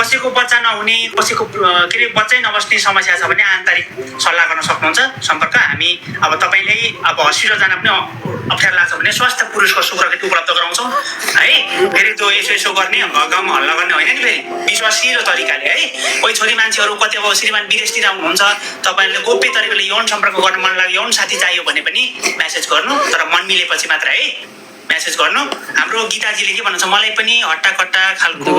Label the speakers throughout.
Speaker 1: कसैको बच्चा नहुने कसैको के अरे बच्चै नबस्ने समस्या छ भने आन्तरिक सल्लाह गर्न सक्नुहुन्छ सम्पर्क हामी अब तपाईँले अब हस्पिटल जान पनि अप्ठ्यारो लाग्छ भने स्वास्थ्य पुरुषको शुक्रकेतु उपलब्ध गराउँछौँ है फेरि त्यो यसो गर्ने गाउँमा हल्ला गर्ने होइन नि फेरि विश्वासिलो तरिकाले है कोही छोरी मान्छेहरू कति अब श्रीमान विदेशतिर आउनुहुन्छ तपाईँहरूले गोप्य तरिकाले यौन सम्पर्क गर्न मन लाग्यो यौन साथी चाहियो भने पनि म्यासेज गर्नु तर मन मिलेपछि मात्र है म्यासेज गर्नु हाम्रो गीताजीले के भन्नुहुन्छ मलाई पनि हट्टा कट्टा खालको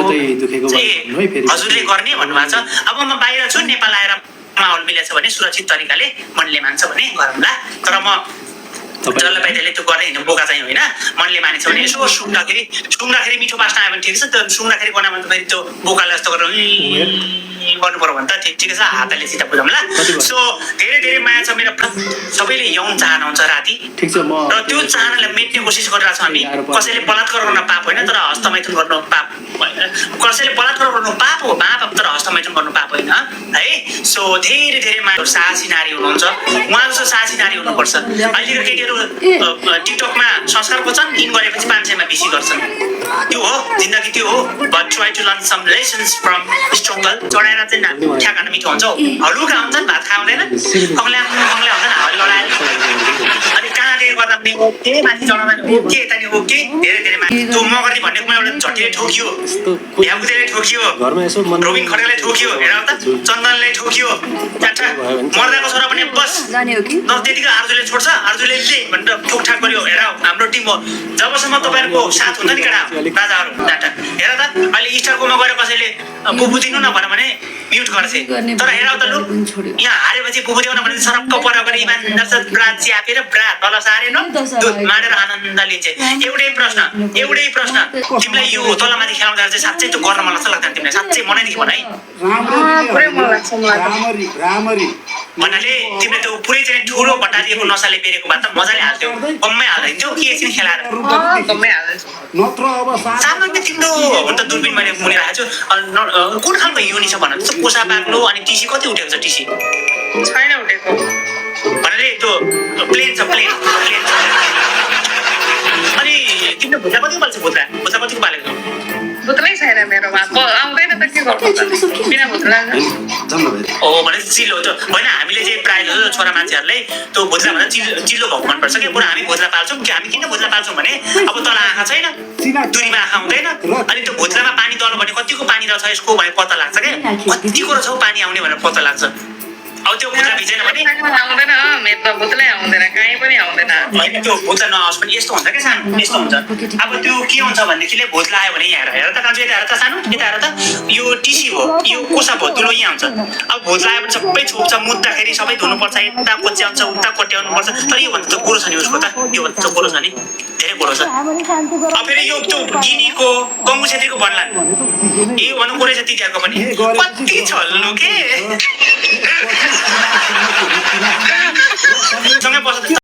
Speaker 1: हजुरले गर्ने भन्नुभएको छ अब म बाहिर छु नेपाल आएर माहौल मिलेछ भने सुरक्षित तरिकाले मनले मान्छ भने गरौँला तर म जलपाइदाले त्यो गर्दै हिँड्नु बोका चाहिँ होइन मनले मानेछ भने यसो सुँग्दाखेरि मिठो बास्न आयो भने ठिक छ त्यो सुँग्दाखेरि बनायो भने फेरि त्यो बोकाले जस्तो गरेर गर्नु पर्यो भने त ठिकै छ हातले सिधा बुझाउँला सो धेरै धेरै माया छ मेरो सबैले यौन चाहना हुन्छ राति र त्यो चाहनालाई मेट्ने कोसिस गरिरहेको छ हामी कसैले बलात्कार गर्न पाप होइन तर हस्तमैथुन गर्नु पाप कसैले बलात्कार गर्नु पाप हो पाप तर हस्तमैथुन गर्नु पाप होइन है सो धेरै धेरै माया साहसी नारी हुनुहुन्छ उहाँ जस्तो साहसी नारी हुनुपर्छ अहिलेको केटीहरू टिकटकमा संस्कार खोज्छन् इन गरेपछि 500 बेसी गर्छन् त्यो हो जिन्दगी त्यो हो but try to learn some lessons from struggle चढाएर चाहिँ ठ्याक मिठो हुन्छ हलुका हुन्छन् भात खाउँदैन कमला हुँदैन हल लडाएर अनि कहाँनिर गर्दा पनि ओके माथि चढाउँदा पनि ओके यतानि ओके धेरै धेरै माथि त्यो मगर्दी भन्ने कुनै एउटा झट्टीले ठोकियो भ्याउदेले ठोकियो रोबिन खड्काले ठोकियो हेर त चन्दनले ठोकियो मर्दाको छोरा पनि बस त्यतिकै आर्जुले छोड्छ आर्जुले भनेर ठोकठाक गर्यो हेर हाम्रो टिम हो जबसम्म तपाईँहरूको साथ हुन्छ नि केटा राजाहरू डाटा हेर त अहिले स्टारकोमा गएर कसैले बुबु दिनु न भने म्युट गर्थे तर हेर त लु यहाँ हारेपछि बुबु दिउन भने सरक्क पर गएर इमानदार साथ ब्रात च्यापेर ब्रात तल सारेन दुध मारेर आनन्द लिन्छ एउटै प्रश्न तिमीलाई यो तलमाथि खेलाउँदा चाहिँ साँच्चै त्यो गर्न मन लाग्दैन तिमीलाई साँच्चै मनाइदेखि भन है भन्नाले तिमीले त्यो पुरै चाहिँ ठुलो बटारिएको नसाले बेरेको भए त मजाले हाल्थ्यौ कम्मै हाल्दैथ्यौ कि एकछिन खेलाएर सामान्य तिम्रो भने त दुर्बिन मैले मुनिरहेको छु कुन खालको युनि छ भन कोसा बाक्लो अनि टिसी कति उठेको छ टिसी
Speaker 2: छैन उठेको
Speaker 1: भन्नाले त्यो प्लेन छ प्लेन अनि तिम्रो भुजा कति पाल्छ भुजा कतिको पालेको
Speaker 2: भुत्रै छैन मेरोमा आउँदैन त के गर्नु बिना भुत्रा
Speaker 1: ओ भने चिल्लो त होइन हामीले चाहिँ प्रायः जस्तो छोरा मान्छेहरूलाई त्यो भुत्ला भन्दा चिल्लो भएको मनपर्छ कि बरु हामी भुत्ला पाल्छौँ कि हामी किन भुत्ला पाल्छौँ भने अब तल आँखा छैन दुरीमा आँखा हुँदैन अनि त्यो भुत्लामा पानी तल भने कतिको पानी रहेछ यसको भने पत्ता लाग्छ क्या कतिको रहेछ पानी आउने भनेर पत्ता लाग्छ अब त्यो भुत्ला भिजेन भने
Speaker 2: आउँदैन मेरो त भुत्लै आउँदैन कहीँ पनि आउँदैन
Speaker 1: होइन त्यो भुत्ला नआओस् पनि यस्तो हुन्छ क्या सानो यस्तो हुन्छ अब त्यो के हुन्छ भनेदेखिले भुत्ला आयो भने यहाँ हेर त कान्छो यता हेर त सानो यता हेर त यो टिसी हो यो कोसा भयो दुलो यहाँ हुन्छ अब भुत्ला आयो भने सबै छोप्छ मुत्दाखेरि सबै धुनुपर्छ यता कोच्याउँछ उता कोट्याउनुपर्छ तर यो भन्दा त गोरो छ नि उसको त यो भन्दा त गोरो छ नि धेरै गोरो छ अब फेरि यो त्यो गिनीको गङ्गु छेत्रीको भन्ला यो भन्नु गोरे छ तिनीहरूको पनि कति छल्नु के सँगै बस्छ